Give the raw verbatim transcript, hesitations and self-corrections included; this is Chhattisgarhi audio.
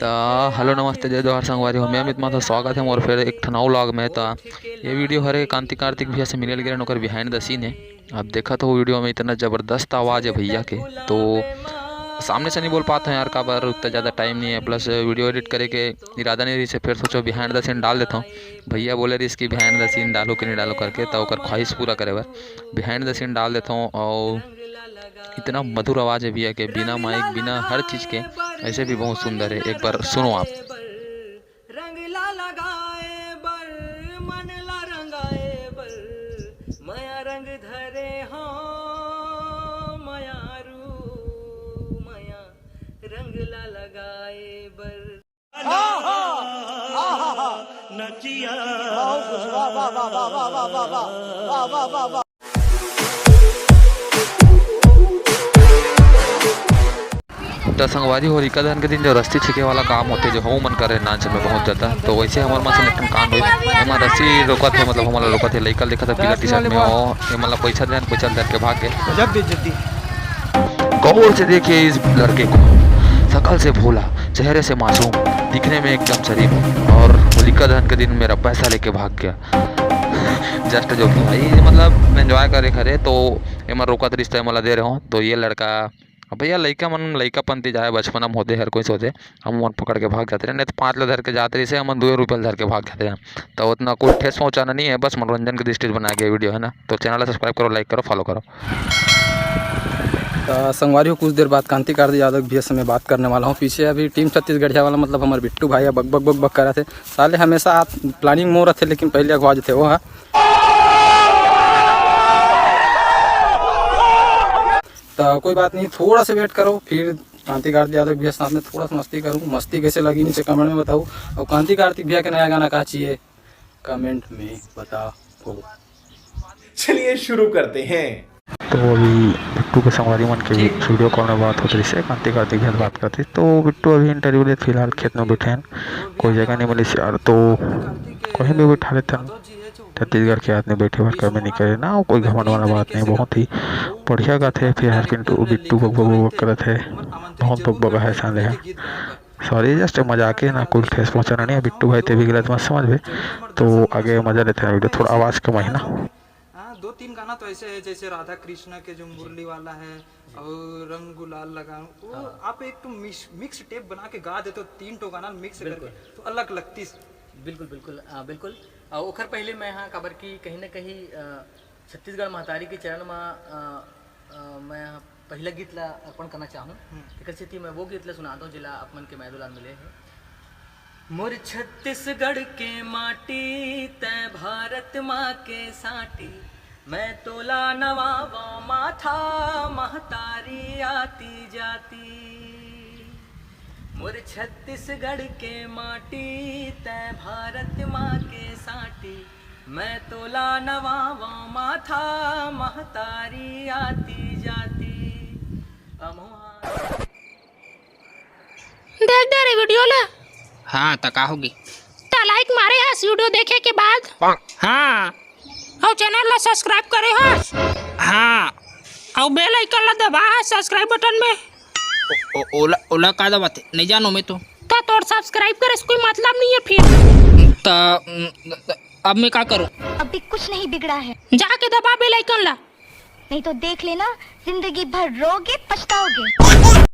त हेलो, नमस्ते, जय जोहार संगवारी हो, मैं अमित माथुर, स्वागत हे मोर फिर एक ठन अउ vlog में। त ये video हरे कांति कार्तिक भैया से मिले ल गे रहेन, ओकर behind the scene हे। आप देखत हो video में इतना जबरदस्त आवाज़ हे भैया के, तो सामने से नहीं बोल पात हों यार, काबर उतना ज़्यादा time नहीं हे, plus video edit करे के इरादा नहीं रहिस हे, फिर सोचों behind the scene डाल देथों। भैया बोले रहिस कि behind the scene डालो कि नहीं डालो करके, त ओकर ख्वाहिश पूरा करे बर behind the scene डाल देथों। अउ इतना मधुर आवाज़ हे भैया के, बिना mic, बिना हर चीज़ के, ऐसे भी बहुत सुंदर हे। एक बार सुनो आप। रंग ला लगाए बर, मन ला रंगाए बर, मया रंग धरे हो, मयारू, मया रंग ला लगाए बर। त संगवारी हो, लइका दहन के दिन जो रस्सी छींके वाला काम होथे, जो हमू मन करे नानचन में बहुत जादा, तो वैसे हमर मन से एक ठन कांड होइस। एमा रस्सी रोकत हे, मतलब हमन ला रोकत हे, लइका ल देखत हे पीला T-shirt में, ओ एमन ला पइसा देहन, पइसा ल धर के भाग गे। गजब बेइज्जती। गौर से देखिए इस लड़के को, शकल से भोला, चेहरे से मासूम, दिखने में एकदम शरीफ, और होलिका दहन के दिन मेरा पैसा लेके भाग गया। Just joking भाई, मतलब enjoy करे खरे, तो एमन रोकत रहिस त एमन ला दे रहे हो, तो ये लड़का अब भैया, लइका मन लइकापन ती जाए, बचपना में होथे, हर कोई से होथे। हमू मन पकड़ के भाग जाते रहे, नहीं तो पाँच ला धर के जाते रहिस हे, हमन दुए रुपया ला धर के भाग जाते रहे। तो उतना कुछ ठेस पहुँचाना नहीं हे, बस मनोरंजन की दृष्टि से बनाया गया video हे ना। तो channel ला subscribe करो, like करो, follow करो। त संगवारी हो, कुछ देर बाद कांति कार्तिक यादव भैया से मैं बात करने वाला हूँ। पीछे अभी team छत्तीसगढ़िया वाला, मतलब हमर बिट्टू भाई हे, बक बक बक बक करत हे। साले हमेशा आप planning मोर रथे, लेकिन पहले अगवा जथे वो ह। त कोई बात नहीं, थोड़ा सा wait करो, फिर कांति कार्तिक यादव भैया साथ में थोड़ा सा मस्ती करूँ। मस्ती कैसे लगी, नीचे comment में बताओ। और कांति कार्तिक भैया के नया गाना का चाहिए, comment में बताओ। चलिए शुरू करते हैं। तो अभी बिट्टू के संगवारी मन के भी video call में बात होत रहिस हे, कांति कार्तिक भैया से बात करत रहिस। तो बिट्टू अभी interview ले फिलहाल खेत में बैठे हैं, कोई जगह नहीं मिलिस यार, तो कहीं भी बैठा लेते हैं। छत्तीसगढ़ के आदमी बैठे बर कमी नहीं करे ना, कोई घमंड वाला बात नहीं, बहुत ही बढ़िया गाथे। फिर हर किंतु बिट्टू बक बक बक करत हे, बहुत बक बक हे साले हे। Sorry, just मजाक हे ना, कोई ठेस पहुँचाना नहीं हे। बिट्टू भाई ते भी गलत मत समझबे, तो आगे मजा लेते हैं video, थोड़ा आवाज़ कम हे ना। हाँ, दो तीन गाना तो ऐसे है, जैसे राधा कृष्णा के जो मुरली वाला है और रंग गुलाल लगा, वो हाँ। आप एक तो mix, mix tape बना के गा देते हो, तीन ठो गाना mix करके, बिल्कुल। तो अलग लगती। बिल्कुल, बिल्कुल, हाँ, बिल्कुल। आ, ओखर पहले मैं, हाँ, काबर कि कहीं ना कहीं, आ, छत्तीसगढ़ महतारी के चरण म, आ, आ, मैं पहिला गीत ला अर्पण करना चाहूँ। हम्म। एकर सेती मैं वो गीत ला सुनाता हूँ, जेला आप मन के मैदो लाल मिले हे। मोर छत्तीसगढ़ के माटी, तै भारत माँ के साटी, मैं तोला नवावं माथा, महतारी आती जाती। मोर छत्तीसगढ़ के माटी, तै भारत माँ के साटी, मैं तोला नवावं माथा, महतारी आती जाती। अमोहा देख दे रे video ला। हाँ, त का होगे? त like मारे हस video देखे के बाद? हाँ। अउ channel ला subscribe करे हस? हाँ। अउ bell icon ला दबा हस subscribe button में? ओ, ओ, ओला, ओला का दबाथे? नहीं जानो मैं तो। त तोर subscribe करे से कोई मतलब नहीं है फिर। त, त अब मैं का करूँ? अभी कुछ नहीं बिगड़ा है। जाके दबा bell icon ला। नहीं तो देख लेना, जिंदगी भर रोगे, पछताओगे।